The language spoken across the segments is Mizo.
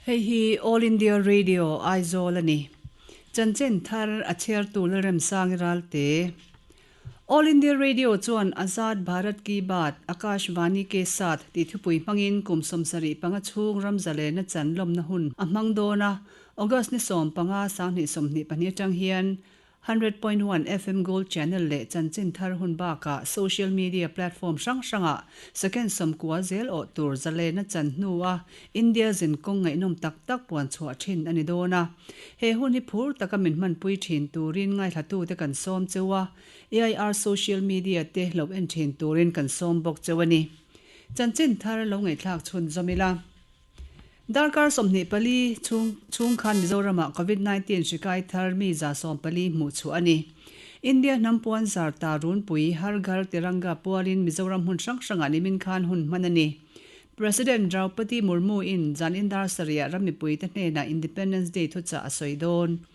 Hei hi All India Radio, Aizawl a ni. Chanchin thar a chhiartu Lalremsangi Ralte. All India Radio chuan Azad Bharat Ki Baat, Akashvani Ke Saath tih thupui hmangin kum 75 chhung ram zalena chan lawmna hun a hmang dawn a, August ni 15, 2022 atang hian 100.1 FM Gold Channel leh chanchin thar hun bakah social media platform hrang hrangah second 90 zel awh tur zalena chan hnua India zin kawng ngaihnawm tak tak puan chhuah thin a ni dawn a. He hun hi phur taka min hmanpui thin turin ngaihlatute kan sawm cheu a, AIR social media te lo en thin turin kan sawm bawk cheu a ni. Chanchin thar lo ngaihthlak chhunzawm ila. Darkar 24 chhung chhung khan Mizoramah Covid 19 hri kai thar mi 114 hmuh chhuah a ni. India hnam puan zar ta runpui Har Ghar Tiranga pualin Mizoram hmun hrang hrangah nimin khan hun hman a ni. President Draupadi Murmu in zan dar sarih ram mipuite hnenah Independence Day thuchah a sawi dawn.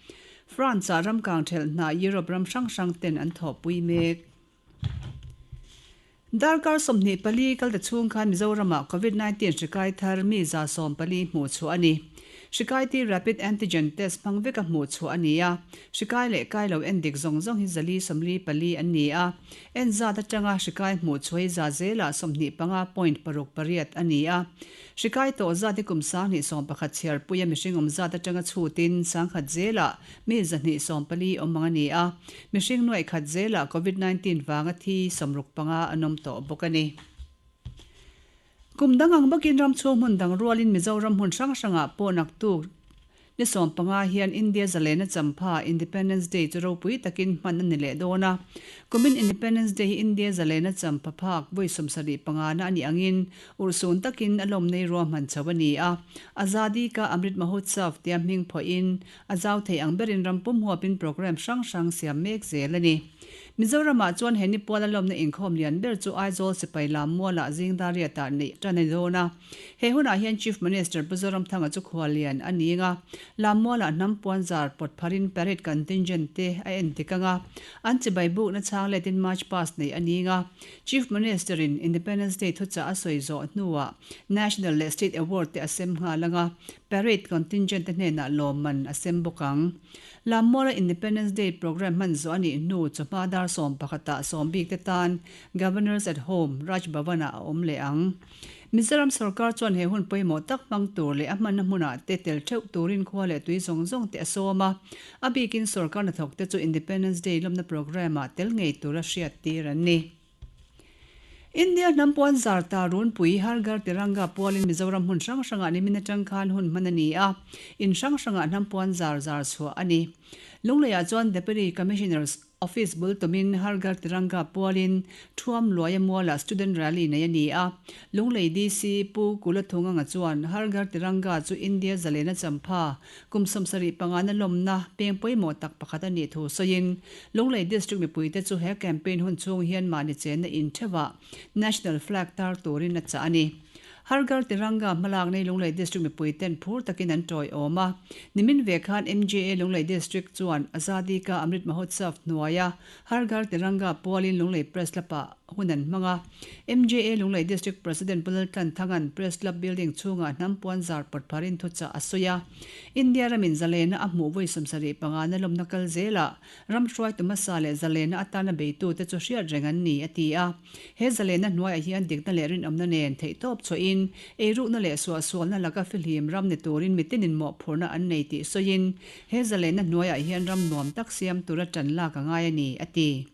France ah ram kang thelh hna Europe ram hrang hrang ten an thawhpui mek. Darkar 24 kal ta chhung khan Mizoramah Covid 19 hri kai thar mi 114 hmuh chhuah a ni. Hri kai ti rapid antigen test hmang veka hmuh chhuah a ni a. Hri kai leh kai lo en dik zawng zawng hi 444 an ni a. En zat atanga hri kai hmuh chhuah hi za zela 25.68 a ni a. Hri kai tawh zat hi kum 2011 chhiar puia mihring awm zat atanga chhutin 10,000 zela mi 214 awm ang a ni a. Mihring nuaih khat zela Covid 19 vanga thi 65 an awm tawh bawk a ni. Kum dang ang bakin ram chhung hmun dang rualin Mizoram hmun hrang hrangah pawh naktuk ni 15 hian India zalena champha Independence Day chu ropui takin hman a ni leh dawn a. Kumin Independence Day hi India zalena champha phak vawi 75 na a nih angin urhsun takin a lawm nei ruahman chho a ni a. Azadi Ka Amrit Mahotsav tia hming phuahin a zau thei ang berin ram pum huapin program hrang hrang siam mek zel a ni. Mizoramah chuan he ni puala lawmna inkhawm lian ber chu Aizawl sipai lam mualah zingdariatah neih tan a ni dawn a. He hunah hian Chief Minister Pu Zoramthanga chu khuallian a ni anga, lam mualah hnam puan zar pawt pharin parade contingent te a en tik anga, an chibai bukna chhang letin march past neih a ni anga. Chief Minister in Independence Day thuchah a sawi zawh hnuah National leh State Award te a sem nghal anga, parade contingent te hnenah lawmman a sem bawk ang. Lam muala Independence Day programme hman zawh a nih hnu chawhma dar 11 ah sawm bik te tan Governors at Home, Raj Bhavan ah a awm leh ang. Mizoram sarkar chuan he hun pawimawh tak hmang tur leh a hmanna hmunah te tel theuh turin khua leh tui zawng zawng te a sawm a. A bikin sarkar hnathawk te chu Independence Day lawmna programme ah tel ngei tura hriat tir an ni. India hnam puan zar ta runpui Har Ghar Tiranga pualin Mizoram hmun hrang hrangah nimin atang khan hun hman a ni a, in hrang hrangah hnam puan zar zar chhuah a ni. Lungleiah chuan Deputy Commissioner's Office bul tumin Har Ghar Tiranga pualin Thuam Luaia mualah Student Rally nei a ni a. Lunglei DC Pu Kulathunganga chuan Har Ghar Tiranga chu India zalena champha kum 75 na lawmna peng pawimawh tak pakhat a nih thu sawiin Lunglei District mipuite chu he campaign hun chhung hian mahni chenna in theuhah National Flag tar turin a chah a ni. Har Ghar Tiranga hmalak nei Lunglei District mipuiten phur takin an tawiawm a. Nimin ve khan MJA Lunglei District chuan Azadi Ka Amrit Mahotsav hnuaia Har Ghar Tiranga pualin Lunglei Press Club-ah hun an hmang a. MJA Lunglei District President Pu Laltlan Thanga'n Press Club building chhungah hnam puan zar pawt pharin thuchah a sawi a. India ramin zalena a hmuh vawi 75 na lawmna kal zelah ram hruaitu hmasa leh zalena atana beitute chu hriat reng an ni, a ti a. He zalena hnuaiah hian dikna leh rinawmna nen theihtawp chhuahin eirukna leh suahsualna laka fihlim ram ni turin mitinin mawhphurhna an nei tih sawiin he zalena hnuaiah hian ram nuam tak siam tura tan lak a ngai a ni, a ti.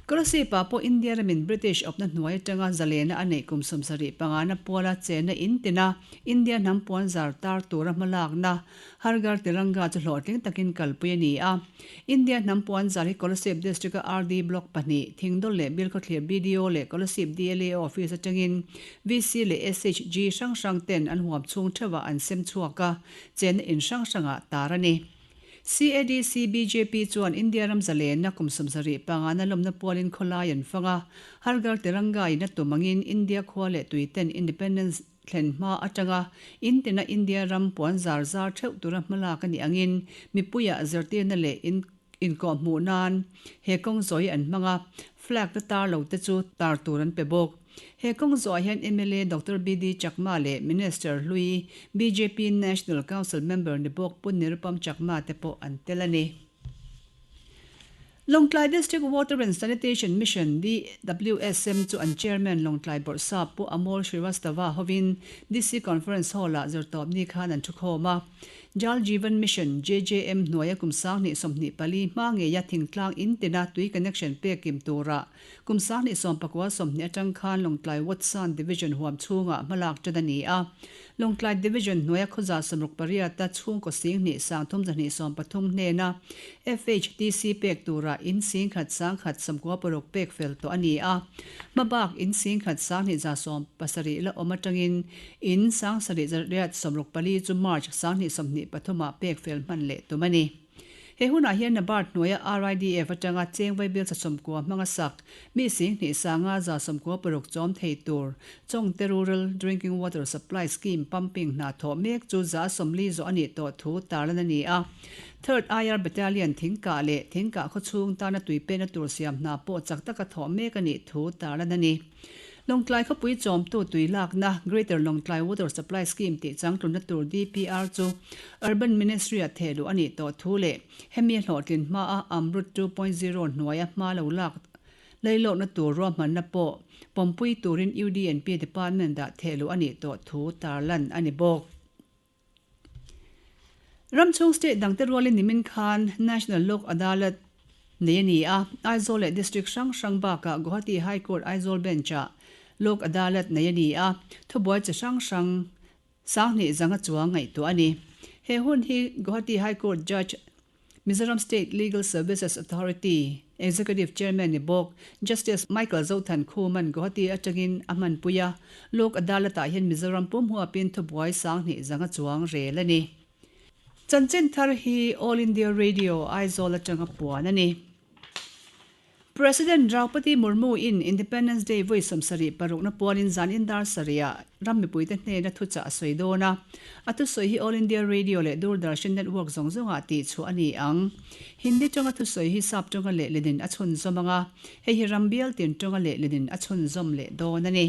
Kolasib-ah pawh India ramin British awpna hnuai atanga zalena a neih kum 75 na puala chenna in tina India hnam puan zar tar tura hmalakna Har Ghar Tiranga chu hlawhtling takin kalpui a ni a. India hnam puan zar hi Kolasib District-a RD Block pahnih, Thingdawl leh Bilkhawthlir BDO leh Kolasib DLA Office atangin VC leh SHG hrang hrang ten an huam chhung theuhah an sem chhuak a, chenna in hrang hrangah tar a ni. CADC BJP chuan India ram zalena kum 75 na lawmna pualin khawlai an fang a, Har Ghar Tiranga in a tum angin India khua leh tuiten Independence thlen hma atanga in tina India ram puan zar zar theuh tura hmalak a nih angin mipuiah zirtirna leh in inkawhhmuh nan he kawng zawi an hmang a, flag te tar lo te chu tar tur an pe bawk. He kawng zawhah hian mla Doctor BD Chakma leh Minister hlui bjp National Council member ni bawk Pu Nirupam Chakma te pawh an tel a ni. Lawngtlai District Water and Sanitation Mission, DWSM, chu an Chairman Lawngtlai Bawrhsap Pu Amol Srivastava hovin DC Conference Hall-ah zirtawpni khan an thukhawm a. Jal Jeevan Mission, JJM, hnuaia kum 2024 hma ngeia thingtlang in tina tui connection pek kim turah kum 2019 atang khan Lawngtlai Watsan Division huam chhungah hmalak tan a ni a. Lawngtlai Division hnuaia khawza 68 a chhungkaw 2 323 hnena FHTC pek tura in 10 196 pek fel tawh a ni a. Hmabak in 10 270 la awm atangin in 7864 chu March 2023 ah pek fel hman leh tum a ni. He hunah hian NABARD hnuaia RIDF atanga cheng vaibel 90 hmanga sak mi 2196 chawm thei tur Chawngte Rural Drinking Water Supply Scheme pumping hna thawh mek chu 40% zawh a nih tawh thu tarlan a ni a. Third IR Battalion thingkah leh thingkah khawchhung tana tuipehna tur siam hna pawh chak taka thawh mek a nih thu tarlan a ni. Lawngtlai khawpui chawmtu tui lakna Greater Lawngtlai Water Supply Scheme tih changtlunna tur DPR chu Urban Ministry-a thehluh a nih tawh thu leh hemi a hlawhtlin hmaa Amrut 2.0 hnuaia hma lo lak leilawkna tur ruahmanna pawh pawmpui turin UDNP Department-ah thehluh a nih tawh thu tarlan a ni bawk. Ram chhung state dangte rualin nimin khan National Lok Adalat nei a ni a, Aizawl leh district hrang hrang bakah Guwahati High Court Aizawl Bench-ah Lok Adalat nei a ni a, thubuai chi hrang hrang 2000 zanga chuang ngaihtuah a ni. He hun hi Guwahati High Court Judge Mizoram State Legal Services Authority Executive Chairman ni bawk Justice Michael Zothan Khuman Guwahati atangin a hmanpui a, Lok Adalat-ah hian Mizoram pum huapin thubuai 2000 zanga chuang rel a ni. Chanchin thar hi All India Radio Aizawl atanga puan a ni. President Draupadi Murmu in Independence Day vawi 76 na pualin zan in dar sarih ah ram mipuite hnena thuchah a sawi dawn a. A thusawi hi All India Radio leh Doordarshan network zawng zawngah tihchhuah a ni ang. Hindi tawnga thusawi hi sap tawnga leh lenin a chhunzawm ang a, hei hi ram bial tin tawnga leh lenin a chhunzawm leh dawn a ni.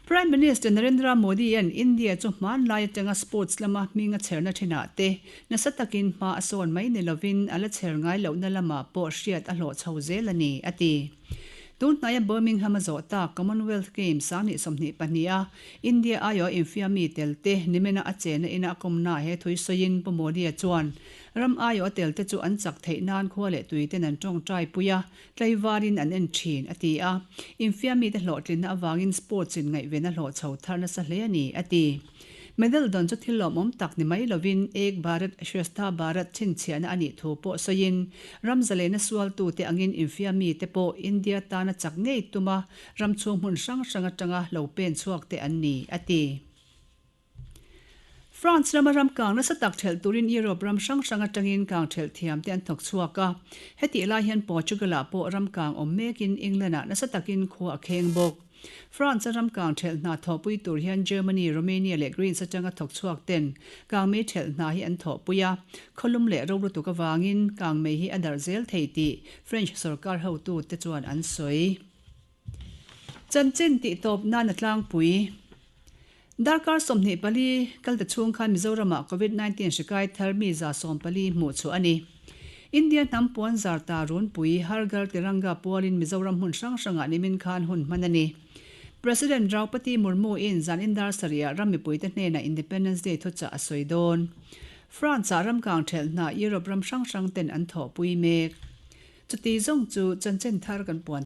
Prime Minister Narendra Modi-a'n India chu hmanlai atanga sports lama hming a chherna thinah te nasa takin hma a sawn mai ni lovin a la chher ngai lohna lamah pawh hriat a hlawh chho zel a ni, a ti. Tun hnaia Birmingham a zawh tak Commonwealth Games 2022 a India aiawh a infiammi telte nimena a chena ina a kawmnaah he thui sawiin Pu Modi-a chuan ram aiawh a telte chu an chak theih nan khua leh tuiten an tawngtai pui a, Tlaivarin an en thin, a ti a. Infiamite hlawhtlinna avangin sports in ngaihven a hlawh chho thar nasa hle a ni, a ti. Medal dawn chu thil lawmawm tak ni mai lovin Ek Bharat Shrestha Bharat chhinchhiahna a nih thu pawh sawiin ram zalena sualtute angin infiamite pawh India tana chak ngei tuma ram chhung hmun hrang hrang atanga lo pen chhuakte an ni, a ti. France rama ram kang nasa tak thelh turin Europe ram hrang hrang atangin kang thelh thiam te an thawk chhuak a. Hetih lai hian Portugal-ah pawh ram kang awm mekin England-ah nasa takin khua a kheng bawk. France-a ram kang thelh hna thawhpui tur hian Germany, Romania leh Greece atanga thawk chhuak ten kangmei thelh hna hi an thawhpui a. Khawlum leh ro lutuk avangin kangmei hi a darh zel thei tih French sorkar hotute chuan an sawi. Chanchin tih tawp nan a tlangpui. Darkar 24 kal ta chhung khan Mizoramah Covid 19 hri kai thar mi 114 hmuh chhuah a ni. India hnam puan zar ta runpui Har Ghar Tiranga pualin Mizoram hmun hrang hrangah nimin khan hun hman a ni. President Draupadi Murmu in zan in dar sarihah ram mipuite hnenah Independence Day thuchah a sawi dawn. France-ah ram kang thelh hna Europe ram hrang hrang ten an thawhpui mek. Chuti zawng chu chanchin thar kan puan.